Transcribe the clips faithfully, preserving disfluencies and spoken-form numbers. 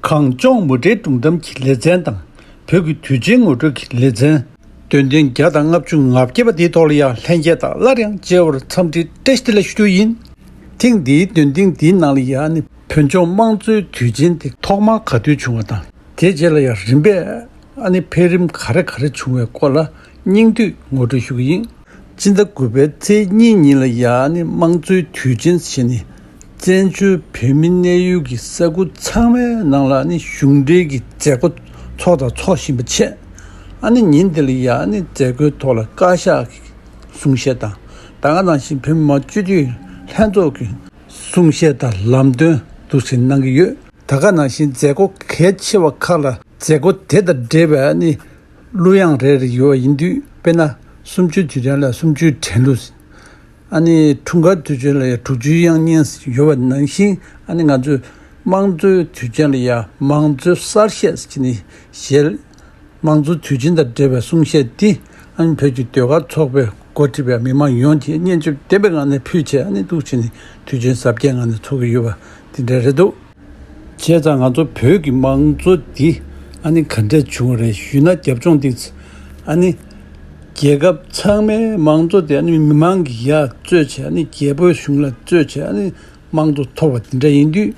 གངས་ལྗོངས་མུ་འབྲེལ་སྒྲུང་གཏམ་གྱི་ལེ་ཚན་དང་། བོད་ཀྱི་དུས་ཆེན་ངོ་སྤྲོད་ཀྱི་ལེ་ཚན། འདོན་ཐེངས་བརྒྱ་དང་ལྔ་བཅུ་ང་བརྒྱད་པ་དེའི་ཐོག་ལ་ཡང་ལྷན་རྒྱས་དང་སླར་ཡང་མཇལ་བར་འཚམས་འདྲི་བཀྲ་ཤིས་བདེ་ལེགས་ཞུ་རྒྱུ་ཡིན། ཐེངས་འདིའི་འདོན་ཐེངས་འདིའི་ནང་ལ་ཡང་ནི་བོད་ལྗོངས་དམངས་གཙོའི་དུས་ཆེན་དེ་ཐོག་མར་ག་དུས་བྱུང་བ་དང་། དེ་རྗེས་ལ་ཡང་རིམ་པས་ཨ་ནི་འཕེལ་རིམ་ག་རེ་ག་རེ་བྱུང་བའི་སྐོར་ལ་སྙིང་བསྡུས་ངོ་སྤྲོད་ཞུ་གི་ཡིན། སྤྱི་ཟླ་དགུ་པའི་ཚེས་གཉིས་ཉིན་ལ་ཡང་ནི་དམངས་གཙོའི་དུས་ཆེན་ཞེས་ནི། བཙན་བྱོལ་བོད་མི་གནས་ཡུལ་གྱི་ས་ཁུལ་ཚང་མའི་ནང་ལ་ནི་གཞུང་འབྲེལ་གྱི་མཛད་སྒོ་འཚོགས་དང་འཚོགས་བཞིན་པ་བྱས། ཨ་ནི་ཉིན་དེ་ལ་ཡང་ནི་མཛད་སྒོའི་ཐོག་ལ་བཀའ་ཤག་གི་གསུང་བཤད་དང་། ད་ག་ནང་བཞིན་བོད་མི་མང་སྤྱི་འཐུས་ལྷན་ཚོགས་ཀྱི་གསུང་བཤད་དང་ལམ་སྟོན་འདུག་སེ་གནང་གི་ཡོད། ད་ག་ནང་བཞིན་མཛད་སྒོ་གལ་ཆེ་བ་ཁག་ལ་མཛད་སྒོ་དེ་དང་འབྲེལ་བའི་ཨ་ནི་གླུ་དབྱངས་རེ་རེ་ཡོད་པ་ཡིན་དུས། དཔེར་ན་གསུམ་བཅུའི་དུས་དྲན་ལ་གསུམ་བཅུའི་དྲན་གླུ། ཨ་ནི་འཁྲུངས་སྐར་དུས་ཆེན་ལ་ཡང་དྲུག་ཅུའི་དབྱངས་སྙན་ཡོད་པ་ནང་བཞིན། ཨ་ནི་ང་ཚོའི་དམངས་གཙོའི་དུས་ཆེན་ལ་ཡང་དམངས་གཙོའི་གསར་བཤད་ཟེར་ནས་ཞལ། དམངས་གཙོའི་དུས་ཆེན་དང་འབྲེལ་བའི་གསུང་བཤད་འདི། ཨ་ནི་བོད་ཀྱི་ཟློས་གར་ཚོགས་པས་འགོ་ཁྲིད་པའི་མི་མང་ཡོངས་ཀྱིས་སྙན་འཇེབས་ལྡན་པའི་ངང་ནས་ཕུལ་བྱས། ཨ་ནི་འདུག་བྱས་ནས་དུས་ཆེན་གཟབ་རྒྱས་ངང་ནས་འཚོགས་ཀྱི་ཡོད་པ་དེ་འདྲ་རེད་འདུག་བྱས་ཙང་ང་ཚོ་བོད་ཀྱི་དམངས་གཙོ་འདི་ཨ་ནི་ག་འདྲས་བྱུང་བ་རེད་ཞུས་ན། རྒྱབ་ལྗོངས་འདི་ཨ་ནི་རྒྱལ་ཁབ་ཚང་མའི་དམངས་གཙོ་དེ་ཨ་ནི་མི་མང་གིས་ཡར་རྩོད་བྱས། ཨ་ནི་རྒྱལ་པོའི་གཞུང་ལ་རྩོད་བྱས། ཨ་ནི་དམངས་གཙོ་ཐོབ་པ་དེ་འདྲ་ཡིན་དུས།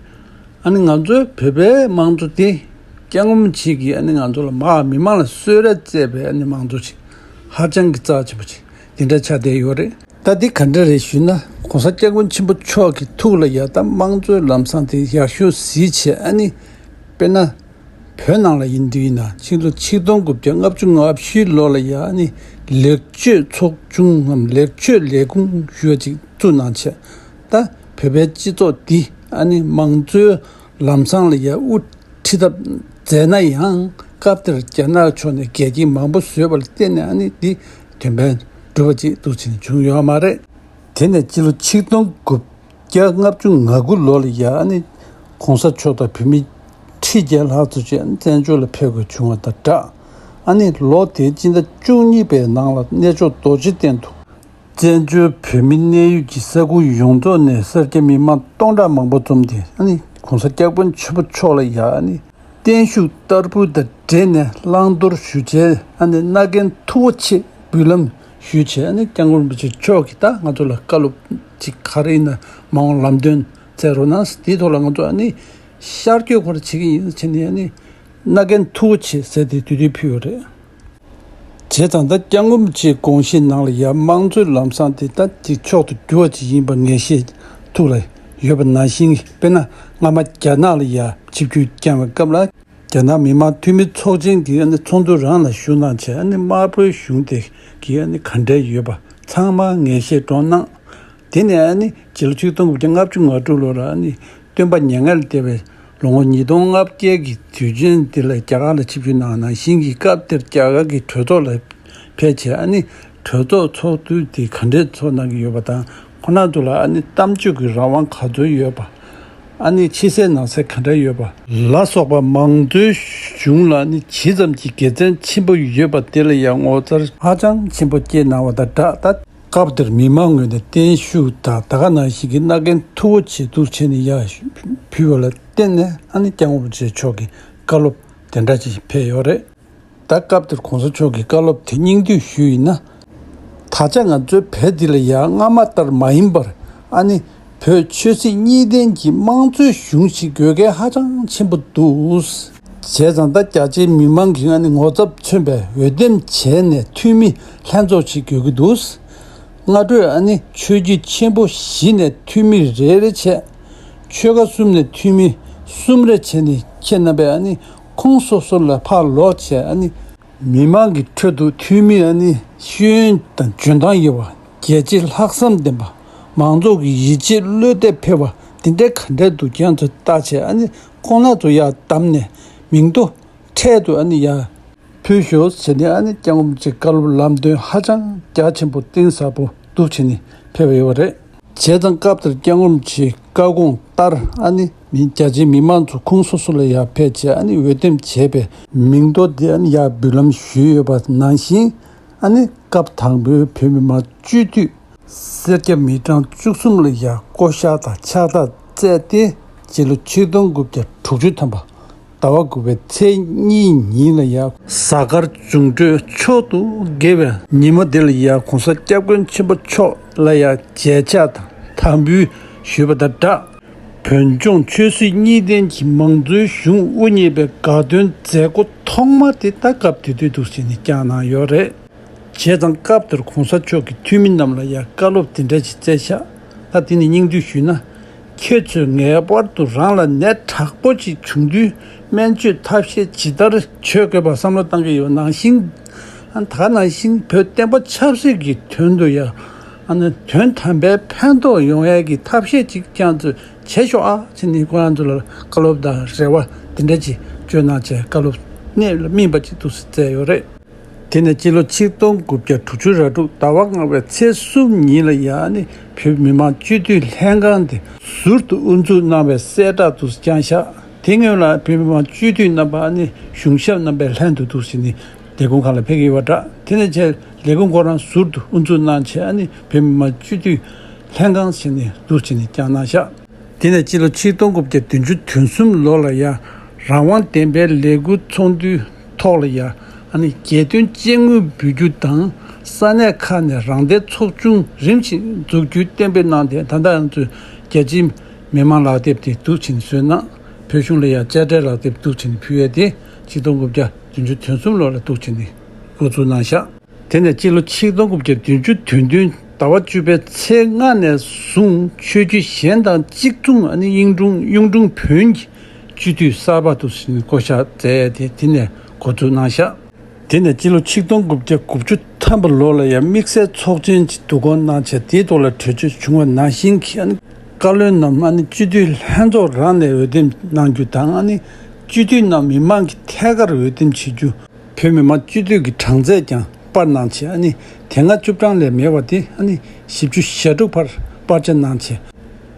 ཨ་ནི་ང་ཚོའི་བོད་པའི་དམངས་གཙོ་དེ་སྐྱབས་མགོན་ཆེན་གྱིས་ཨ་ནི་ང་ཚོ་ལ་མར་མི་མང་ལ་གསོལ་རས་སྩལ་བའི་ཨ་ནི་དམངས་གཙོ་ཅིག་ཧ་ཅང་གི་རྩ་ཆེན་པོ་ཅིག་དེ་འདྲ་ཆགས་བསྡད་ཡོད་རེད། ད་འདི་ག་འདྲ་རེད་ཞུས་ན། ༸གོང་ས་༸སྐྱབས་མགོན་ཆེན་པོ་མཆོག་གིས་ཐུགས་ལ་ཡ་ད་དམངས་གཙོའི་ལམ་བཟང་དེ་ཡག་ཤོས་གཟིགས་བྱས། ཨ་ནི་དཔེར་ན་བོད་ནང་ལ་ཡིན་དུས་ཡིན་ན། ཕྱི་ལོ་ཆིག་སྟོང་དགུ་བརྒྱ་ལྔ་བཅུ་ང་བཞི་ལོ་ལ་ཡ་ཨ་ནི་ལེགས་བཅོས་ཚོགས་ཆུང་ངམ་ལེགས་བཅོས་ལས་ཁུངས་ཞུ་བ་ཅིག་བཙུགས་གནང་བྱས། ད་བོད་པའི་སྤྱི་ཚོགས་འདི་ཨ་ནི་དམངས་གཙོའི་ལམ་བཟང་ལ་ཡ་དབུ་ཁྲིད་ཐབས་མཛད་ན་ཡང་། སྐབས་དེར་རྒྱ་ནག་ཕྱོགས་ནས་འགལ་རྐྱེན་མང་པོ་བཟོས་པ་ལ་བརྟེན་ནས་ཨ་ནི་འདི་དོན་ཕན་འགྲུབ་པ་ཅིག་འདུག་ཅིང་བྱུང་ཡོད་མ་རེད། དེ་ནས་སྤྱི་ལོ་ཆིག་སྟོང་དགུ་བརྒྱ་ལྔ་བཅུ་ང་དགུ་ལོ་ལ་ཡ་ཨ་ནི་༸གོང་ས་མཆོག་དང་བོད་མི་ཁྲི་བརྒྱ་ལྷག་ཙམ་ཅིག་ཨ་ནི་བཙན་བྱོལ་ལ་ཕེབས་དགོས་བྱུང་བ་དང་སྦྲགས། ཨ་ནི་ལོ་དེའི་སྤྱི་ཟླ་བཅུ་གཉིས་པའི་ནང་ལ་གནས་མཆོག་རྡོ་རྗེ་གདན་དུ། བཙན་བྱོལ་བོད་མི་གནས་ཡུལ་གྱི་ས་ཁུལ་ཡོངས་རྫོགས་ནས་སེར་སྐྱ་མི་མང་སྟོང་ཕྲག་མང་པོ་འཛོམས་ཏེ། ཨ་ནི་༸གོང་ས་༸སྐྱབས་མགོན་ཆེན་པོ་མཆོག་ལ་ཡ་ཨ་ནི་བརྟན་བཞུགས་བསྟར་འབུལ་དང་འབྲེལ་ནས་བླང་དོར་ཞུ་བྱའི་ཨ་ནི་མནའ་གན་མཐུ་བོ་ཆེ་འབུལ་ལམ་ཞུས་བྱས། ཨ་ནི་༸སྐྱབས་མགོན་རིན་པོ་ཆེ་མཆོག་གིས་ད་ང་ཚོ་ལ་བཀའ་སློབ་ཅིག་ག་རེ་ཡིན་ན་མ་འོངས་ལམ་སྟོན་མཛད་རོགས་གནང་། དེའི་ཐོག་ལ་ང་ཚོ་ཨ་ནི་ཤར་བསྐྱོད་སྐོར་བྱེད་ཀྱི་ཡིན་ཟེར་ནས། ཨ་ནི་མནའ་གན་མཐུ་བོ་ཆེ་ཟེར་ཏེ་དུས་དུས་ཕུལ་ཡོད་རེད། བྱས་ཙང་ད་༸སྐྱབས་མགོན་རིན་པོ་ཆེའི་དགོངས་བཞེད་ནང་ལ་ཡ་དམངས་གཙོའི་ལམ་བཟང་དེ་ད་ཅིག་མཆོག་ཏུ་གྱུར་པ་ཅིག་ཡིན་པ་ངེས་ཤེས་ཐུགས་ལ་ཡོད་པ་ནང་བཞིན། དཔེར་ན་སྔ་མ་རྒྱ་ནག་ལ་ཡ་ཆིབས་བསྒྱུར་བསྐྱངས་པའི་སྐབས་ལ། རྒྱ་ནག་མི་དམངས་འཐུས་མི་ཚོགས་ཆེན་གྱི་ཨ་ནི་ཚོགས་འདུ་རང་ལ་ཞུགས་གནང་བྱས། ཨ་ནི་དམར་པོའི་གཞུང་དེ་གིས་ཨ་ནི་ག་འདྲ་ཡོད་པ་ཚང་མ་ངེས་ཤེས་སྒྲོན་གནང་། དེ་ནས་ཨ་ནི་སྤྱི་ལོ་ཆིག་སྟོང་དགུ་བརྒྱ་ལྔ་བཅུ་ང་དྲུག་ལོ་ལ་ཨ་ནི་སྟོན་པ་མྱ་ངན་ལས་འདས་པའི་ལོ་ངོ་ཉིས་སྟོང་ལྔ་བརྒྱ་གི་དུས་ཆེན་འདི་ལ་རྒྱ་གར་ལ་ཆིབས་བསྒྱུར་གནང་བ་ནང་བཞིན་གྱི། སྐབས་དེར་རྒྱ་གར་གྱི་གྲོས་ཚོགས་ལ་ཕེབས་བྱས། ཨ་ནི་གྲོས་ཚོགས་ཚོགས་དུས་དེ་ག་འདྲས་ཚོགས་གནང་གི་ཡོད་པ་དང་། ཁོང་རྣམ་ཚོ་ལ་ཨ་ནི་གཏམ་བརྗོད་ཀྱི་རང་དབང་ག་ཚོད་ཡོད་པ། ཨ་ནི་ཕྱི་གསལ་ནང་གསལ་ག་འདྲ་ཡོད་པ་ལ་སོགས་པ། མང་གཙོའི་གཞུང་ལ་ཨ་ནི་ཇི་ཙམ་གྱི་དགེ་མཚན་ཆེན་པོ་ཡོད་པ་དེ་ལ་ཡང་ངོ་མཚར་ཧ་ཅང་ཆེན་པོ་སྐྱེས་གནང་བ་དང་སྦྲགས། ད་སྐབས་དེར་མི་མང་ངོས་ནས་བརྟན་བཞུགས་དང་ད་ག་ནང་བཞིན་གྱི་མནའ་གན་མཐུ་བོ་ཆེ་འདུག་བྱས་ནས་ཡར་ཕུལ་བ་ལ་བརྟེན་ནས། ཨ་ནི་༸སྐྱབས་མགོན་རིན་པོ་ཆེ་མཆོག་གི་བཀའ་སློབ་དེ་འདྲ་ཅིག་ཕེབས་ཡོད་རེད། ད་སྐབས་དེར་༸གོང་ས་མཆོག་གི་བཀའ་སློབ་དེ་སྙིང་བསྡུས་ཞུས་ཡིན་ན། ད་ཆ་ང་ཚོའི་བོད་འདི་ལ་ཡང་སྔ་མ་ལྟར་མ་ཡིན་པར། ཨ་ནི་བོད་ཆོས་སྲིད་གཉིས་ལྡན་གྱི་དམངས་གཙོའི་གཞུང་ཞིག་དགོས་གལ་ཧ་ཅང་ཆེན་པོ་འདུག་བྱས་ཙང་ད་རྒྱ་ཆེའི་མི་མང་གིས་ཨ་ནི་ངོ་ཚབ་མཚོན་པའི་འོས་འདེམས་བྱས་ནས་འཐུས་མི་ལྷན་ཚོགས་ཤིག་དགོས་ཀྱི་འདུག་སྔ་དྲོས་ཨ་ནི་ཆོས་བརྒྱུད་ཆེན་པོ་བཞི་ནས་འཐུས་མི་རེ་རེ་བྱས། ཆོལ་ཁ་གསུམ་ནས་འཐུས་མི་གསུམ་རེ་བྱས་ནས། ཁྱེད་རྣམ་པས་ཨ་ནི་ཁོངས་སོ་སོ་ལ་ཕར་ལོག་བྱས། ཨ་ནི་མི་མང་གི་ཁྲོད་དུ་འཐུས་མི་ཨ་ནི་ཤེས་ཡོན་དང་འཇོན་ཐང་ཡོད་པ། རྒྱལ་གཅེས་ལྷག་བསམ་ལྡན་པ། མང་ཚོགས་ཀྱི་ཡིད་ཆེས་བློས་གཏད་ཕེབས་པ་དེ་འདྲ་ག་འདྲ་འདུག་ཁྱེད་ཚོས་བལྟས་བྱས། ཨ་ནི་ཁོང་རྣམ་ཚོ་ཡར་བདམས་ནས་མིང་ཐོ་འཕྲལ་དུ་ཨ་ནི་ཡར་ཕུལ་ཤོག་ཟེར་ནས། ཨ་ནི་༸སྐྱབས་མགོན་རིན་པོ་ཆེའི་བཀའ་སློབ་ལམ་སྟོན་ཧ་ཅང་རྒྱ་ཆེན་པོ་གཏིང་ཟབ་པོ་འདུག་བྱས་ནས་ཕེབས་ཡོད་པ་རེད། བྱས་ཙང་སྐབས་དེར་༸སྐྱབས་མགོན་རིན་པོ་ཆེའི་བཀའ་དགོངས་ལྟར། ཨ་ནི་མི་རྒྱ་ཆེའི་མི་མང་ཚོ་ཁོངས་སོ་སོ་ལ་ཡར་ཕེབས་བྱས། ཨ་ནི་འོས་འདེམས་བྱས་པའི་མིང་ཐོ་དེ་ཨ་ནི་ཡར་འབུལ་ལམ་ཞུས་ཡོད་པ་ནང་བཞིན། ཨ་ནི་སྐབས་དང་པོའི་བོད་མི་མང་སྤྱི་འཐུས་སེར་སྐྱ་མི་གྲངས་བཅུ་གསུམ་ལ་ཡར་བསྐོ་བཞག་དང་ཕྱག་རྟགས་བསྩལ་ཏེ། སྤྱི་ལོ་ཆིག་སྟོང་དགུ་བརྒྱ་དྲུག་ཅུ་ཐམ་པ་ ཟླ་བ་དགུ་པའི་ཚེས་གཉིས་ཉིན་ལ་ཡ་གཟའ་སྐར་འབྱུང་འཕྲོད་མཆོག་ཏུ་དགེ་བའི་ཉིན་མོ་འདི་ལ་ཡ་༸གོང་ས་༸སྐྱབས་མགོན་ཆེན་པོ་མཆོག་ལ་ཡ་མཇལ་ཕྱག་དང་དམ་འབུལ་ཞུས་པ་དང་སྦྲགས། བོད་ལྗོངས་ཆོས་སྲིད་གཉིས་ལྡན་གྱི་མང་གཙོའི་གཞུང་དབུ་བརྙེས་པའི་དགའ་སྟོན་མཛད་སྒོ་ཐོག་མ་དེ་ད་སྐབས་དེ་དུས་འདུག་སེ་ནས་བསྐྱངས་གནང་ཡོད་རེད། བྱས་ཙང་སྐབས་དེར་༸གོང་ས་མཆོག་གིས་འཐུས་མི་རྣམས་ལ་ཡང་བཀའ་སློབ་དེ་འདྲ་ཞིག་སྩལ་ཤག་ད་དེ་ནི་སྙིང་བསྡུས་ཞུས་ན། ཁྱེད་ཚོས་ངེས་པར་དུ་རང་ལ་ནད་དྲག་པོ་ཅིག་བྱུང་དུས་སྨན་བཅོས་ཐབས་ཤེས་ཇི་ལྟར་བྱེད་དགོས་པ་བསམ་བློ་བཏང་གི་ཡོད་ནང་བཞིན། ད་ག་ནང་བཞིན་བོད་བསྟན་པ་ཆབ་སྲིད་ཀྱི་དོན་དུ་ཡང་དོན་དམ་པའི་ཕན་ཐོགས་ཡོང་ཡས་ཀྱི་ཐབས་ཤེས་ཅིག་ཀྱང་ཚོས་བྱེད་ཤོག་ཨ་ཟེར་ནས་ཁོ་རང་ཚོ་ལ་བཀའ་སློབ་དང་རེ་བ་དེ་འདྲ་ཅིག་བཅོལ་གནང་བྱས་བཀའ་སློབ་གནད་ལ་སྨིན་པ་ཅིག་འདུག་སེ་སྩལ་ཡོད་རེད། དེ་ནས་སྤྱི་ལོ་ཆིག་སྟོང་དགུ་བརྒྱ་དྲུག་ཅུ་རེ་དྲུག་ཟླ་བ་ལྔ་པའི་ཚེས་གསུམ་ཉིན་ལ་ཡང་ནི་བོད་མི་མང་སྤྱི་འཐུས་ལྷན་ཁང་དེ་ཟུར་དུ་དབུ་འཛུགས་གནང་བའི་གསལ་བསྒྲགས་དུ་བསྐྱངས་ཤག་དེ་སྔོན་ལ་བོད་མི་མང་སྤྱི་འཐུས་རྣམ་པ་ནི་གཞུང་ཞབས་རྣམ་པའི་ལྷན་དུ་འདུག་ཟེར་ནས་ལས་ཁུངས་ཁག་ལ་ཕེབས་ཀྱི་ཡོད་པ་འདྲ། དེ་ནས་ཆེད་ལས་ཁུངས་ཁོ་རང་ཟུར་དུ་དབུ་འཛུགས་གནང་བྱས་ནི་བོད་མི་མང་སྤྱི་འཐུས་ལྷན་ཁང་ཟེར་ནས་འདུག་ཟེར་ནས་བསྐྱངས་གནང་ཤག་དེ་ནས་སྤྱི་ལོ་ཆིག་སྟོང་དགུ་བརྒྱ་བདུན་ཅུ་དོན་གསུམ་ལོ་ལ་ཡང་རང་དབང་བདེན་པའི་ལས་འགུལ་ཚོགས་འདུའི་ཐོག་ལ་ཡང་ཨ་ནི་རྒྱལ་དོན་སྤྱི་དངུལ་འབུལ་རྒྱུ་དང་ས་གནས་ཁག་ནས་རང་བདེན་ཚོགས་ཆུང་རིམ་བཞིན་འཛུགས་རྒྱུའི་གཏན་འབེབས་གནང་སྟེ། ད་ལྟ་ང་ཚོས་རྒྱལ་སྤྱིའི་མི་མང་ལག་དེབ་དེ་འདུག་ཅིང་བཟོས་གནང་། བོད་གཞུང་ལ་ཡང་དཔྱ་ཁྲལ་ལག་དེབ་འདུག་ཅིང་ཕུལ་ཡས་དེ་ཆིག་སྟོང་དགུ་བརྒྱ་བདུན་ཅུ་དོན་གསུམ་ལོ་ལ་འདུག་ཅིང་འགོ་བཙུགས་གནང་ཤག་དེ་ནས་སྤྱི་ལོ་ཆིག་སྟོང་དགུ་བརྒྱ་བདུན་ཅུ་དོན་བདུན་ཟླ་བ་བཅུ་པའི་ཚེས་ལྔ་ནས་བཟུང་ཆོས་བརྒྱུད་གཞན་དང་གཅིག་མཚུངས་ཨ་ནི་གཡུང་དྲུང་གཡུང་དྲུང་བོན་གྱི་སྤྱི་འཐུས་གསར་པ་དུ་བསྐོ་བཞག་མཛད་དེ་དེ་ནས་འགོ་འཛུགས་གནང་ཤག་དེ་ནས་སྤྱི་ལོ་ཆིག་སྟོང་དགུ་བརྒྱ་དགུ་བཅུ་ཐམ་པ་ལོ་ལ་ཡང་དམིགས་བསལ་ཚོགས་ཆེན་གྱི་བསྡུ་སྐོང་གནང་བྱས་དེའི་ཐོག་ལ་གྲོས་ཆོད་བྱུང་བ་ནང་བཞིན་གྱི་ཨ་ནི་བཀའ་བློན་རྣམས་ཨ་ནི་སྤྱི་འཐུས་ལྷན་ཚོགས་རང་ནས་འོས་འདེམས་གནང་རྒྱུ་དང་ཨ་ནི་སྤྱི་འཐུས་རྣམས་མི་མང་གི་ཐད་ཀར་འོས་འདེམས་བྱེད་རྒྱུ། བོད་མི་མང་སྤྱི་འཐུས་ཀྱི་གྲངས་ཚད་ཀྱང་སྤར་གནང་བྱས་ཨ་ནི་དེ་སྔ་བཅུ་གྲངས་ལས་མེད་པ་དེ་ཨ་ནི་བཞི་བཅུ་ཞེ་དྲུག་བར་སྤར་ཆ་གནང་བྱས།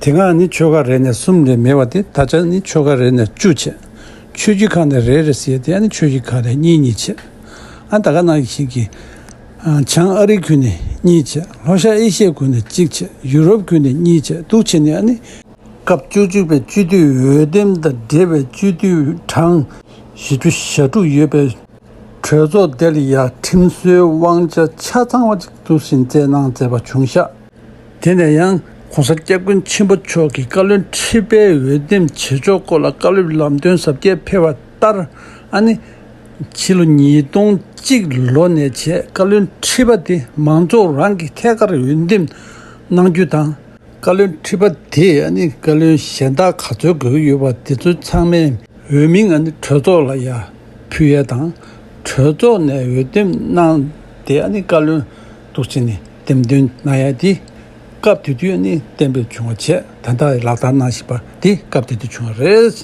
དེ་སྔ་ཨ་ནི་ཆོལ་ཁ་རེ་ནས་གསུམ་ལས་མེད་པ་དེ་ད་ཆ་ཨ་ནི་ཆོལ་ཁ་རེ་ནས་བཅུ་བྱས། ཆོས་བརྒྱུད་ཁག་ནས་རེ་རེ་ཟེར་དེ་ཨ་ནི་ཆོས་བརྒྱུད་ཁག་རེ་གཉིས་གཉིས་བྱས། ཨ་ད་ག་ནང་བཞིན་གྱི་བྱང་ཨ་རི་ཁུལ་ནས་གཉིས་བྱས། ལྷོ་ཤར་ཨེ་ཤི་ཡའི་ཁུལ་ནས་གཅིག་བྱས། ཡུ་རོབ་ཁུལ་ནས་གཉིས་བྱས་འདུག་བྱས་ནས་ཨ་ནི། སྐབས་བཅུ་གཅིག་པའི་སྤྱི་འཐུས་འོས་འདེམས་དང་འབྲེལ་བའི་སྤྱི་འཐུས་གྲངས་བཞི་བཅུ་ཞེ་དྲུག་ཡོད་པའི་གྲོས་ཚོགས་དེ་ལ་ཡང་ཁྲིམས་བཟོའི་དབང་ཆ་ཆ་ཚང་བ་ཅིག་འདུག་སེ་བསྩལ་གནང་མཛད་པ་བྱུང་ཤག་དེ་ནས་ཡང་༸གོང་ས་༸སྐྱབས་མགོན་ཆེན་པོ་མཆོག་གིས་བཀའ་བློན་ཁྲི་པའི་འོས་འདེམས་བྱེད་ཕྱོགས་སྐོར་ལ་བཀའ་སློབ་ལམ་སྟོན་ཟབ་རྒྱས་ཕེབས་པ་ལྟར་ཨ་ནི་ཕྱི་ལོ་ཉིས་སྟོང་གཅིག་ལོ་ནས་བྱས་བཀའ་བློན་ཁྲི་པ་དེ་མང་ཚོགས་རང་གི་ཐད་ཀར་འོས་འདེམས་གནང་རྒྱུ་དང་། བཀའ་བློན་ཁྲི་པ་དེས་ཨ་ནི་བཀའ་བློན་གཞན་དག་ག་ཚོད་དགོས་ཀྱི་ཡོད་པ་དེ་ཚོ་ཚང་མའི་འོས་མིང་ཨ་ནི་གྲོས་ཚོགས་ལ་ཡ་ཕུལ་ཡས་དང་། གྲོས་ཚོགས་ནས་འོས་འདེམས་གནང་སྟེ་ཨ་ནི་བཀའ་བློན་འདུག་བྱས་ནས་འདེམས་ཐོན་གནང་ཡས་དེ་སྐབས་དེ་དུས་ཨ་ནི་གཏན་འབེབས་བྱུང་བ་བྱས། ད་ལྟ་ལག་བསྟར་གནང་བཞིན་པ་དེ་སྐབས་དེ་དུས་བྱུང་བ་རེད། བྱས་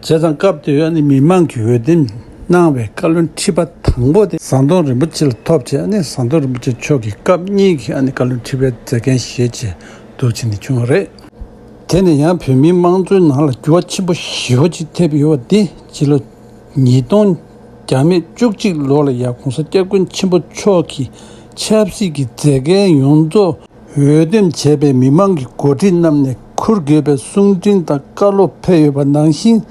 ཙང་སྐབས་དེ་ཨ་ནི་མི་མང་གིས་འོས་འདེམས་གནང་བའི་བཀའ་བློན་ཁྲི་པ་དང་པོ་དེ་ཟམ་གདོང་རིན་པོ་ཆེ་ལ་ཐོབ་བྱས་ཨ་ནི་ཟམ་གདོང་རིན་པོ་ཆེ་མཆོག་གིས་སྐབས་གཉིས་ཀྱི་ཨ་ནི་བཀའ་བློན་ཁྲི་པའི་མཛད་འགན་བཞེས་བྱས་འདུག་བྱས་ནས་བྱུང་བ་རེད། དེ་ནས་ཡང་བོད་མིའི་དམངས་གཙོའི་ནང་ལ་འགྱུར་བ་ཆེན་པོ་ཞེ་པོ་ཅིག་ཐེབས་ཡོད་པ་འདི་སྤྱི་ལོ་ཉིས་སྟོང་བརྒྱ་མེད་བཅུ་གཅིག་ལོ་ལ་ཡང་༸གོང་ས་༸སྐྱབས་མགོན་ཆེན་པོ་མཆོག་གིས་ཆབ་སྲིད་ཀྱི་མཛད་འགན་ཡོངས་རྫོགས་འོས་འདེམས་བྱས་པའི་མི་མང་གི་འགོ་ཁྲིད་རྣམས་ནས་འཁུར་དགོས་པའི་གསུང་འཕྲིན་དང་བཀའ་སློབ་ཕེབས་ཡོད་པ་ནང་བཞིན།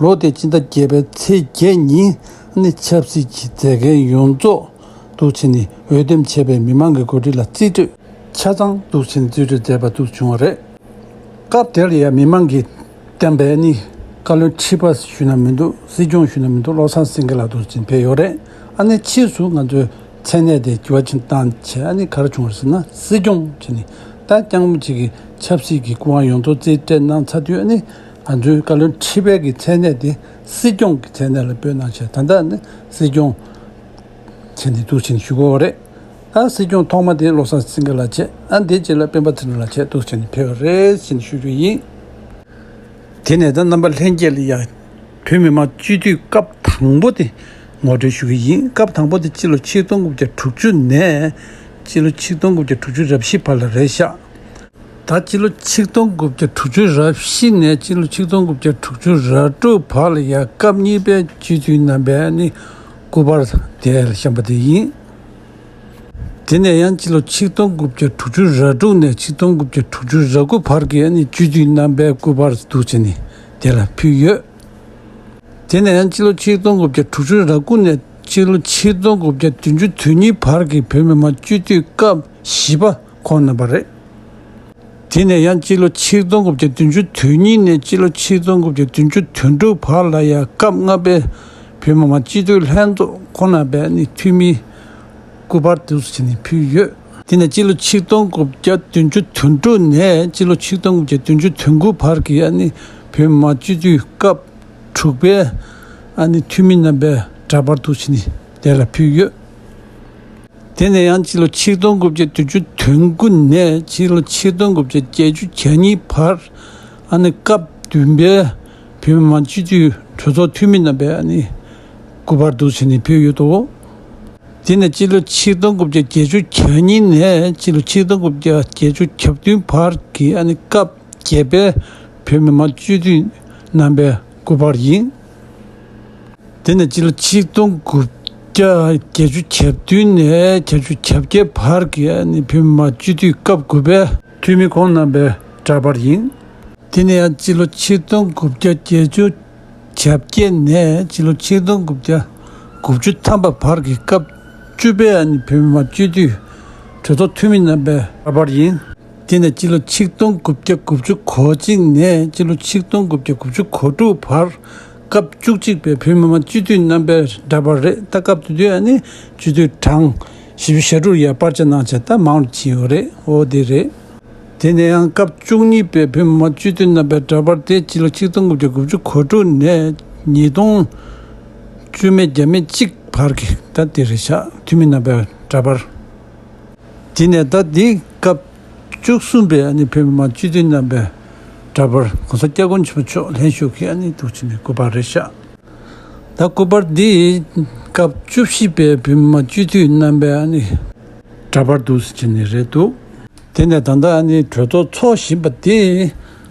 ལོ་དེ་སྤྱི་ཟླ་བརྒྱད་པའི་ཚེས་བརྒྱད་ཉིན་ནི་ཆབ་སྲིད་ཀྱི་མཛད་འགན་ཡོངས་རྫོགས་འདུག་བྱས་ནས་འོས་འདེམས་བྱས་པའི་མི་མང་གི་འགོ་ཁྲིད་ལ་རྩིས་སྤྲོད་ཆ་ཚང་འདུག་བྱས་ནས་རྩིས་སྤྲོད་མཛད་པ་འདུག་བྱུང་བ་རེད། སྐབས་དེར་ཡང་མི་མང་གིས་བསྟན་པའི་ནི་བཀའ་བློན་ཁྲི་པ་ཞུ་ན་མི་འདུག་སྲིད་སྐྱོང་ཞུ་ན་མི་འདུག་བློ་བཟང་སེང་གེ་ལགས་འདུག་ཅིང་ཕེབས་ཡོད་རེད། ཨ་ནི་ཕྱིས་སུ་ང་ཚོའི་མཚན་གནས་དེ་འགྱུར་བ་ཅིག་བཏང་བྱས་ཨ་ནི་ག་རེ་བྱུང་བ་ཟེར་ན་སྲིད་སྐྱོང་བྱས་ནས་ད་སྐྱབས་མགོན་ཆེན་པོ་མཆོག་གི་ཆབ་སྲིད་ཀྱི་སྐུ་དབང་ཡོངས་རྫོགས་རྩིས་སྤྲད་གནང་ཚར་དུས་ཨ་ནི་ང་ཚོའི་བཀའ་བློན་ཁྲི་པའི་གི་མཚན་གནས་དེ་སྲིད་སྐྱོང་གི་མཚན་གནས་ལ་འབོད་གནང་བྱས་ད་ལྟ་ནི་སྲིད་སྐྱོང་བྱས་ནས་འདུག་ཅིང་ཞུ་དགོས་པ་རེད། ད་སྲིད་སྐྱོང་ཐོག་མ་དེ་བློ་བཟང་སེང་གེ་ལགས་བྱས། ཨ་དེ་རྗེས་ལ་སྤེན་པ་ཚེ་རིང་ལགས་བྱས་འདུག་བྱས་ནས་ཕེབས་པ་རེད་ཅེས་ཞུ་རྒྱུ་ཡིན། དེ་ནས་ད་རྣམ་པ་ལྷན་རྒྱས་ལ་ཡང་བོད་མི་མང་སྤྱི་འཐུས་སྐབས་དང་པོ་དེ་ངོ་སྤྲོད་ཞུ་གི་ཡིན། སྐབས་དང་པོ་དེ་སྤྱི་ལོ་ཆིག་སྟོང་དགུ་བརྒྱ་དྲུག་ཅུ་ནས་སྤྱི་ལོ་ཆིག་སྟོང་དགུ་བརྒྱ་དྲུག་ཅུ་རེ་བཞི་བར་ལ་རེད་ཤག་ད་སྤྱི་ལོ་ཆིག་སྟོང་དགུ་བརྒྱ་དྲུག་ཅུ་རེ་བཞི་ནས་སྤྱི་ལོ་ཆིག་སྟོང་དགུ་བརྒྱ་དྲུག་ཅུ་རེ་དྲུག་བར་ལ་ཡང་སྐབས་གཉིས་པའི་སྤྱི་འཐུས་རྣམ་པའི་ནི་སྐུ་པར་དེ་བཤམས་པ་དེ་ཡིན། དེ་ནས་ཡང་སྤྱི་ལོ་ཆིག་སྟོང་དགུ་བརྒྱ་དྲུག་ཅུ་རེ་དྲུག་ནས་ཆིག་སྟོང་དགུ་བརྒྱ་དྲུག་ཅུ་རེ་དགུ་བར་གྱི་ནི་སྤྱི་འཐུས་རྣམ་པའི་སྐུ་པར་འདུག་བྱས་ནས་དེ་ལ་ཕུལ་ཡོད། དེ་ནས་ཡང་སྤྱི་ལོ་ཆིག་སྟོང་དགུ་བརྒྱ་དྲུག་ཅུ་རེ་དགུ་ནས་སྤྱི་ལོ་ཆིག་སྟོང་དགུ་བརྒྱ་བདུན་ཅུ་དོན་གཉིས་བར་གྱི་བོད་མི་མང་སྤྱི་འཐུས་སྐབས་བཞི་པ་ཁོང་རྣམ་པ་རེད། དེ་ནས་ཡང་སྤྱི་ལོ་ཆིག་སྟོང་དགུ་བརྒྱ་བདུན་ཅུ་དོན་གཉིས་ནས་སྤྱི་ལོ་ཆིག་སྟོང་དགུ་བརྒྱ་བདུན་ཅུ་དོན་དྲུག་བར་ལ་ཡང་སྐབས་ལྔ་པའི་བོད་མི་མང་སྤྱི་འཐུས་ལྷན་ཚོགས་ཁོང་རྣམ་པའི་ནི་འཐུས་མི་སྐུ་པར་དུ་བྱས་ནས་ཕུལ་ཡོད། དེ་ནས་སྤྱི་ལོ་ཆིག་སྟོང་དགུ་བརྒྱ་བདུན་ཅུ་དོན་དྲུག་ནས་སྤྱི་ལོ་ཆིག་སྟོང་དགུ་བརྒྱ་བདུན་ཅུ་དོན་དགུ་བར་གྱི་ཨ་ནི་བོད་མི་མང་སྤྱི་འཐུས་སྐབས་དྲུག་པའི་ཨ་ནི་འཐུས་མི་རྣམ་པའི་འདྲ་པར་དུ་བྱས་ནས་དེ་ལ་ཕུལ་ཡོད། དེ་ནས་ཡང་སྤྱི་ལོ་ཆིག་སྟོང་དགུ་བརྒྱ་བདུན་ཅུ་དོན་དགུ་ནས་སྤྱི་ལོ་ཆིག་སྟོང་དགུ་བརྒྱ་བརྒྱད་ཅུ་གྱ་གཉིས་བར་ཨ་ནི་སྐབས་བདུན་པའི་བོད་མི་མང་སྤྱི་འཐུས་གྲོས་ཚོགས་འཐུས་མི་རྣམ་པའི་ཨ་ནི་སྐུ་པར་དུ་བྱས་ནས་ཕུལ་ཡོད་དོ། དེ་ནས་སྤྱི་ལོ་ཆིག་སྟོང་དགུ་བརྒྱ་བརྒྱད་ཅུ་གྱ་གཉིས་ནས་སྤྱི་ལོ་ཆིག་སྟོང་དགུ་བརྒྱ་བརྒྱད་ཅུ་གྱ་བདུན་བར་གྱི་ཨ་ནི་སྐབས་བརྒྱད་པའི་བོད་མི་མང་སྤྱི་འཐུས་རྣམ་པའི་སྐུ་པར་ཡིན། དེ་ནས་སྤྱི་ལོ་ཆིག་སྟོང་དགུ་བརྒྱ་བརྒྱད་ཅུ་གྱ་བདུན་ནས་བརྒྱད་ཅུ་གྱ་བརྒྱད་བར་གྱི་ཨ་ནི་བོད་མི་མང་སྤྱི་འཐུས་སྐབས་དགུ་པའི་འཐུས་མི་ཁོང་རྣམ་པའི་འདྲ་པར་ཡིན། དེ་ནས་ཡང་སྤྱི་ལོ་ཆིག་སྟོང་དགུ་བརྒྱ་བརྒྱད་ཅུ་གྱ་བརྒྱད་ནས་སྤྱི་ལོ་ཆིག་སྟོང་དགུ་བརྒྱ་དགུ་བཅུ་ཐམ་པ་བར་གྱི་སྐབས་བཅུ་པའི་ཨ་ནི་བོད་མི་མང་སྤྱི་འཐུས་གྲོས་ཚོགས་འཐུས་མི་རྣམ་པའི་འདྲ་པར་ཡིན། དེ་ནས་སྤྱི་ལོ་ཆིག་སྟོང་དགུ་བརྒྱ་དགུ་བཅུ་གོ་གཅིག་ནས་སྤྱི་ལོ་ཆིག་སྟོང་དགུ་བརྒྱ་དགུ་བཅུ་གོ་དྲུག་བར་སྐབས་བཅུ་གཅིག་པའི་བོད་མི་མང་སྤྱི་འཐུས་རྣམ་པའི་འདྲ་པར་རེད། ད་སྐབས་དེ་དུས་ཨ་ནི་སྤྱི་འཐུས་གྲངས་བཞི་བཅུ་ཞེ་དྲུག་ཡར་སྤར་ཆ་གནང་བྱས་ད་མང་རུ་ཕྱིན་ཡོད་རེད། འོ་དེ་རེད། དེ་ནས་ཡང་སྐབས་བཅུ་གཉིས་པའི་བོད་མི་མང་སྤྱི་འཐུས་རྣམ་པའི་འདྲ་པར་དེ་སྤྱི་ལོ་ཆིག་སྟོང་དགུ་བརྒྱ་དགུ་བཅུ་གོ་དྲུག་ནས་ཉིས་སྟོང་བཅུ་མེད་བརྒྱ་མེད་གཅིག་བར་གྱི་ད་དེ་རེད་ཤག་འཐུས་མི་རྣམ་པའི་འདྲ་པར། དེ་ནས་ད་འདི་སྐབས་བཅུ་གསུམ་པའི་ཨ་ནི་བོད་མི་མང་སྤྱི་འཐུས་རྣམ་པའི་འདྲ་པར་༸གོང་ས་༸སྐྱབས་མགོན་ཆེན་པོ་མཆོག་ལྷན་ཞུགས་ཀྱིས་ཨ་ནི་འདུག་བྱས་ནས་སྐུ་པར་རེད་ཤག་ད་སྐུ་པར་འདི་སྐབས་བཅུ་བཞི་པའི་བོད་མི་མང་སྤྱི་འཐུས་རྣམ་པའི་ཨ་ནི་འདྲ་པར་འདུག་བྱས་ནས་རེད་འདུག་དེ་ནས་ད་ལྟ་ཨ་ནི་གྲོས་ཚོགས་འཚོགས་བཞིན་པ་དེ་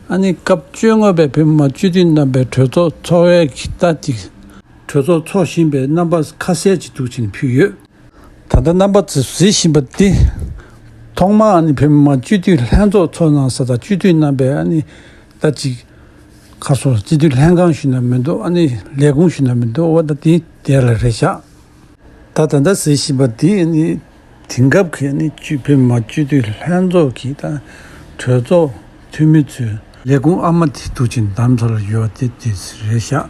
ཨ་ནི་སྐབས་བཅོ་ལྔ་པའི་བོད་མི་མང་སྤྱི་འཐུས་རྣམ་པའི་གྲོས་ཚོགས་འཚོགས་པའི་གི་ད་ཅིག་གྲོས་ཚོགས་འཚོགས་བཞིན་པའི་རྣམ་པ་ཁ་གསལ་ཅིག་འདུག་བྱས་ནས་ཕུལ་ཡོད། ད་ལྟ་རྣམ་པ་ཚོས་གཟིགས་བཞིན་པ་འདི། ཐོག་མར་ཨ་ནི་བོད་མི་མང་སྤྱི་འཐུས་ལྷན་ཚོགས་ཚོགས་གནང་ས་དང་སྤྱི་འཐུས་རྣམ་པས་ཨ་ནི་ད་ཅིག་ཁ་སོ་སྤྱི་འཐུས་ལྷན་ཁང་ཞུས་ན་མི་འདུག་ཨ་ནི་ལས་ཁུངས་ཞུས་ན་མི་འདུག་འོ་ད་འདི་དེ་ལ་རེད་བཞག་ད་ད་ལྟ་གཟིགས་བཞིན་པ་འདི་ཨ་ནི་དེང་སྐབས་ཀྱི་ཨ་ནི་སྤྱི་བོད་མི་མང་སྤྱི་འཐུས་ལྷན་ཚོགས་ཀྱི་ད་གྲོས་ཚོགས་འཐུས་མི་ཚོའི་ལས་ཁུངས་ཨ་མ་དེ་འདུག་ཅིང་འདམ་ས་ལ་ཡོད་དེ་དེ་རེད་བཞག་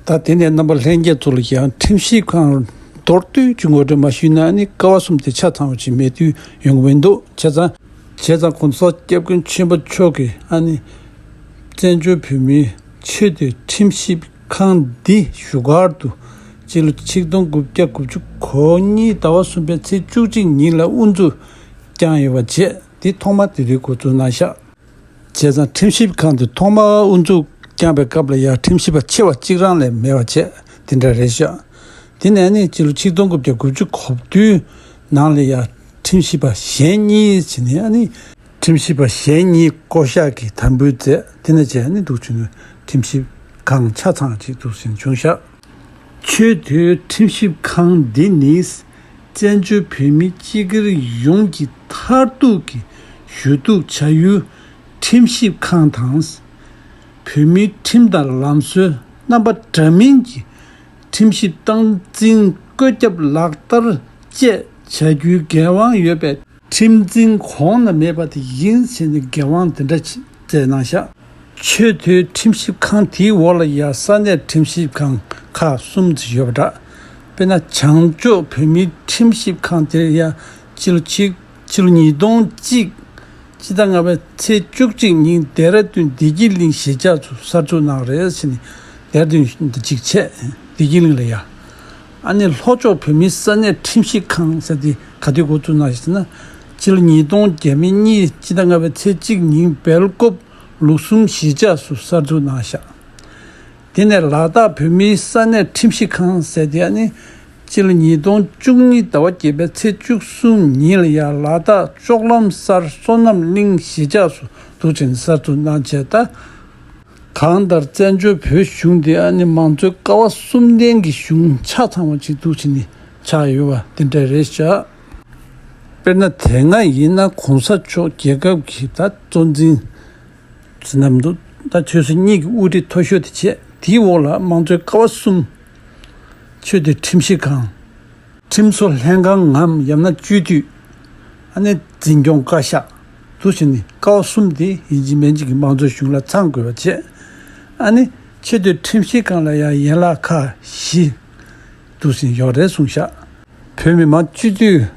ད་དེ་ནས་རྣམ་པ་ལྷན་རྒྱས་ཚོ་ལ་ཡང་ཁྲིམས་ཞིབ་ཁང་མདོར་བསྡུས་ཀྱི་ངོ་སྤྲོད་མ་ཞུས་ན་ནི་ཀ་བ་གསུམ་དེ་ཆ་ཚང་བ་ཅིག་མེད་དུས་ཡོང་གི་མི་འདུག་བྱས་ཙང་བྱས་ཙང་༸གོང་ས་༸སྐྱབས་མགོན་ཆེན་པོ་མཆོག་གིས་ཨ་ནི་བཙན་བྱོལ་བོད་མིའི་ཆེས་མཐོའི་ཁྲིམས་ཞིབ་ཁང་འདི་བཞུགས་སྒར་དུ་སྤྱི་ལོ་ཆིག་སྟོང་དགུ་བརྒྱ་དགུ་བཅུ་གོ་གཉིས་ཟླ་བ་གསུམ་པའི་ཚེས་བཅུ་གཅིག་ཉིན་ལ་དབུ་འཛུགས་བསྐྱངས་ཡོད་པ་བཅས་འདི་ཐོག་མ་དེ་དུས་འགོ་བཙུགས་གནང་ཤག་བྱས་ཙང་ཁྲིམས་ཞིབ་ཁང་དེ་ཐོག་མར་དབུ་འཛུགས་བསྐྱངས་པའི་སྐབས་ལ་ཡང་ཁྲིམས་ཞིབ་པ་ཆེ་བ་གཅིག་རང་ལས་མེད་པ་བྱས་དེ་འདྲ་རེད་ཤག་དེ་ནས་ནི་སྤྱི་ལོ་ཆིག་སྟོང་དགུ་བརྒྱ་དགུ་བཅུ་གོ་བདུན་ནང་ལ་ཡང་ཁྲིམས་ཞིབ་པ་གཞན་གཉིས་བྱས་ནས་ནི་ཁྲིམས་ཞིབ་པ་གཞན་གཉིས་བསྐོ་གཞག་གིས་དམ་འབུལ་མཛད་དེ་ནས་བྱས་ནི་འདུག་བྱུང་ནས་ཁྲིམས་ཞིབ་ཁང་ཆ་ཚང་ཅིག་འདུག་ཟིན་བྱུང་ཤག་ཆེས་མཐོའི་ཁྲིམས་ཞིབ་ཁང་འདི་ནི་བཙན་བྱོལ་བོད་མི་སྤྱི་སྒེར་ཡོངས་ཀྱི་མཐར་ཐུག་གི་ཞུ་གཏུག་བྱ་ཡུལ་ཁྲིམས་ཞིབ་ཁང་དང་། བོད་མིའི་ཁྲིམས་དང་ལམ་སྲོལ་རྣམ་པ་འདྲ་མིན་གྱི་ཁྲིམས་ཞིབ་སྟངས་འཛིན་བཀོད་ཁྱབ་ལག་བསྟར་བཅས་བྱ་རྒྱུའི་འགན་དབང་ཡོད་པའི་ཁྲིམས་འཛིན་གོང་ན་མེད་པ་དེ་ཡིན་ཟེར་ནས་འགན་དབང་དེ་འདྲ་བསྩལ་གནང་ཤག་ཆེས་མཐོའི་ཁྲིམས་ཞིབ་ཁང་དེའི་འོག་ལ་ཡང་ས་གནས་ཁྲིམས་ཞིབ་ཁང་ཁག་གསུམ་ཙམ་ཡོད་པ་འདྲ། དཔེར་ན་བྱང་ཕྱོགས་བོད་མིའི་ཁྲིམས་ཞིབ་ཁང་དེར་ཡང་སྤྱི་ལོ་གཅིག་སྤྱི་ལོ་ཉིས་སྟོང་གཅིག་སྤྱི་ཟླ་ལྔ་པའི་ཚེས་བཅུ་གཅིག་ཉིན་ལྡེ་ར་ལྡུན་བདེ་སྐྱིད་གླིང་གཞིས་ཆགས་སུ་གསར་འཛུགས་གནང་རེད་ཟེར་ནས་ལྡེ་ར་ལྡུན་གཅིག་བྱས་བདེ་སྐྱིད་གླིང་ལ་ཡ། ཨ་ནི་ལྷོ་ཕྱོགས་བོད་མིའི་ས་གནས་ཁྲིམས་ཞིབ་ཁང་ཟེར་དེ་ག་དུས་འགོ་བཙུགས་གནང་ཞེ་ན། སྤྱི་ལོ་ཉིས་སྟོང་བརྒྱ་མེད་གཉིས་སྤྱི་ཟླ་ལྔ་པའི་ཚེས་གཅིག་ཉིན་སྦེལ་ཀོབ་ལུགས་གསུམ་གཞིས་ཆགས་སུ་གསར་འཛུགས་གནང་བཞག་དེ་ནས་ལ་དྭགས་བོད་མིའི་ས་གནས་ཁྲིམས་ཞིབ་ཁང་ཟེར་དེ་ཨ་ནི་སྤྱི་ལོ་ཉིས་སྟོང་བཅུ་གཉིས་ཟླ་བ་བརྒྱད་པའི་ཚེས་བཅུ་གསུམ་ཉིན་ལ་ཡང་ལ་དྭགས་ལྕོག་ལམ་སར་བསོད་ནམས་གླིང་གཞིས་ཆགས་སུ་འདུག་ཅིང་གསར་འཛུགས་གནང་བྱས་ད། གང་ལྟར་བཙན་བྱོལ་བོད་གཞུང་འདི་ཨ་ནི་མང་གཙོའི་ཀ་བ་གསུམ་ལྡན་གྱི་གཞུང་ཆ་ཚང་བ་ཅིག་འདུག་ཅིང་ནི་ཆགས་ཡོད་པ་དེ་འདྲ་རེད་ཤག་དཔེར་ན་དེ་སྔ་ཡིན་ན་གོང་ས་མཆོག་རྒྱལ་ཁབ་ཀྱི་ད་གཙོ་འཛིན་ཟེར་ན་མི་འདུག་ད་ཆོས་སྲིད་གཉིས་ཀྱི་དབུ་ཁྲིད་མཐོ་ཤོས་དེ་བྱས། དེའི་འོག་ལ་དམངས་གཙོའི་ཀ་བ་གསུམ། ཆེས་མཐོའི་ཁྲིམས་ཞིབ་ཁང་། ཁྲིམས་བཟོ་ལྷན་ཁང་ངམ་ཡང་ན་སྤྱི་འཐུས། ཨ་ནི་འཛིན་སྐྱོང་བཀའ་ཤག་འདུག་ཟེར་ནས་ཀ་བ་གསུམ་དེ་ཡིན་གཅིག་མིན་གཅིག་གི་དམངས་གཙོའི་གཞུང་ལ་ཚང་དགོས་པ་བྱས། ཨ་ནི་ཆེས་མཐོའི་ཁྲིམས་ཞིབ་ཁང་ལ་ཡང་ཡན་ལག་ཁག་བཞི་འདུག་ཟེར་ཡོད་རེད་གསུངས་ཤག་བོད་མི་མང་སྤྱི་འཐུས་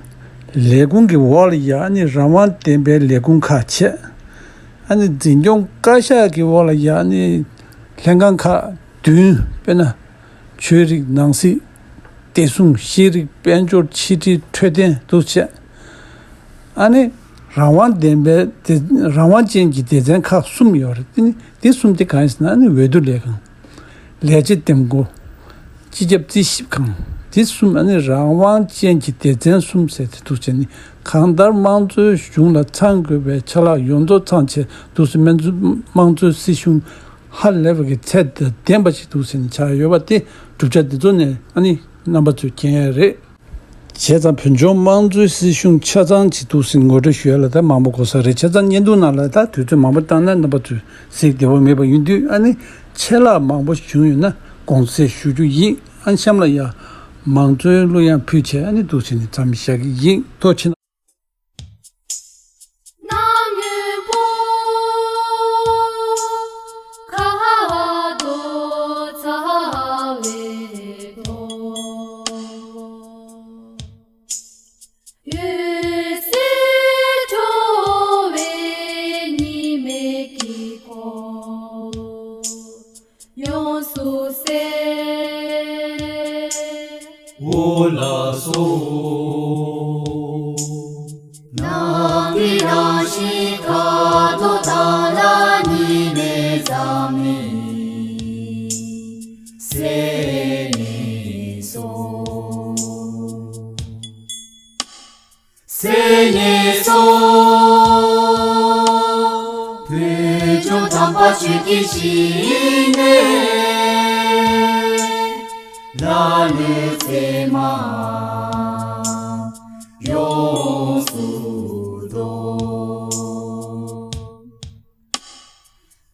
ལས་ཁུངས་ཀྱི་འོག་ལ་ཡང་ཨ་ནི་རང་དབང་ལྡན་པའི་ལས་ཁུངས་ཁག་བྱས། ཨ་ནི་འཛིན་སྐྱོང་བཀའ་ཤག་གི་འོག་ལ་ཡང་ཨ་ནི་ལྷན་ཁང་ཁག་བདུན། དཔེར་ན། ཆོས་རིག་ནང་སྲིད། བདེ་སྲུང་། ཤེས་རིག། དཔལ་འབྱོར། ཕྱི་དྲིལ། འཕྲོད་བསྟེན་འདུག་བྱས། ཨ་ནི་རང་དབང་ལྡན་པའི་སྡེ། རང་དབང་ཅན་གྱི་སྡེ་ཚན་ཁག་གསུམ་ཡོད་རེད། དེ་ནི་དེ་གསུམ་དེ་གང་ཡིན་ཟེར་ན། ཨ་ནི་འོས་བསྡུ་ལས་ཁང་། ལས་བྱེད་འདེམས་བསྐོ། སྤྱི་ཁྱབ་རྩིས་ཞིབ་ཁང་། དེ་གསུམ་ཨ་ནི་རང་དབང་ཅན་གྱི་སྡེ་ཚན་གསུམ་ཟེར་ཏེ་འདུག་བྱས་ནི། གང་ལྟར་དམངས་གཙོའི་གཞུང་ལ་ཚང་དགོས་པའི་ཆ་ལག་ཡོངས་རྫོགས་ཚང་བྱས་འདུག་ཟེར། དམངས་གཙོའི་སྲིད་གཞུང་ཧ་ལས་པ་གི་ཚད་དང་ལྡན་པ་ཞིག་འདུག་ཟེར་ནས་ཆགས་ཡོད་པ་དེ། གྲུབ་ཆ་འདི་ཚོ་ནས་ཨ་ནི་རྣམ་པ་ཚོས་མཁྱེན་ཡ་རེད། བྱས་ཙང་བོད་ལྗོངས་དམངས་གཙོའི་སྲིད་གཞུང་ཆ་ཚང་ཅིག་འདུག་ཟེར་ངོ་སྤྲོད་ཞུ་ཡ་ལ་ད་མང་པོ་གོ་ས་རེད། བྱས་ཙང་བརྙན་ཐུང་ནང་ལ་ད་དུས་ཚོད་མང་པོ་བཏང་ན་རྣམ་པ་ཚོས་གཟིགས་བདེ་པོ་མེད་པ་ཡིན་དུས། ཨ་ནི་ཆད་ལྷག་མང་པོ་བྱུང་ཡོད་ན་དགོངས་སེལ་ཞུ་རྒྱུ་ཡིན། ཨ་ནི་གཤམ་ལ་ཡ་མང་གཙོའི་གླུ་དབྱངས་ཕུལ་བྱས་ཨ་ནི་འདུག་ཟེར་ནས་མཚམས་བཞག་གི་ཡིན། ཐུགས་རྗེ་ཆེ། འོ་ལགས་སོ། ནམ་མཁའི་རང་བཞིན་ཁ་དོག་དག་ལ་གཉིས་མེད་ཟག་མེད་སེམས་ཉིད་སོ། སེམས་ཉིད་སོ། བོད་ལྗོངས་དམ་པ་ཆོས་ཀྱི་ཞིང་ནས། ལ་ལུ་ཚད་མ་ཡོངས་སུ་རྫོགས།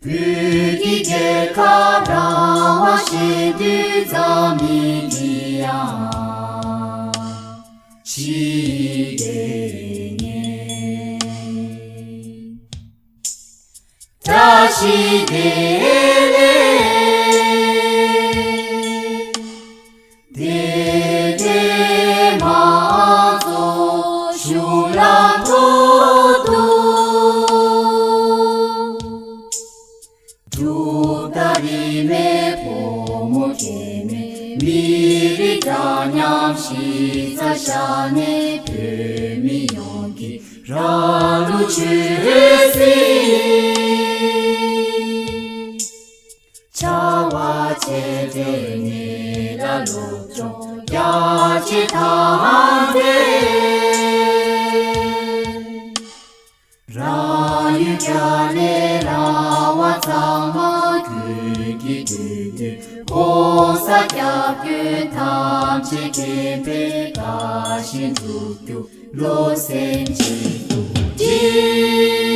བོད་ཀྱི་རྒྱལ་ཁབ་རང་དབང་ཞེས་འདོད་འཛམ་གླིང་འདི་ཡང་ཞིག་དེ་ཉིད་བཀྲ་ཤིས་བདེ་ལེགས། བདེ་བདེ་མ་ཚོགས་གཞུང་ལ་ཐོག་ཏུ། གྲུབ་མཐའ་རིས་མེད་ཕོ་མོ་ཁྱད་མེད་མི་རིགས་འདྲ་མཉམ་གཞི་རྩར་བཞག་ནས། བོད་མི་ཡོངས་ཀྱི་རང་ལུགས་ཆོས་སྲིད། བྱ་བ་ཆེ་གྲས་ནས་ད་སློབ་སྦྱོང་རྒྱ་ཆེ་ཐམས་ཅད། རང་ཡུལ་རྒྱ་ལས་རང་དབང་གཙང་མ་ཁུལ་གྱི་དུས་སྟོན་གོང་ས་སྐྱབས་མགོན་ཐམས་ཅད་མཁྱེན་པའི་དགའ་བཞིན་སྒྲུབ་རྒྱུ། བློ་སེམས་གཅིག་ཏུ་བསྒྲིལ།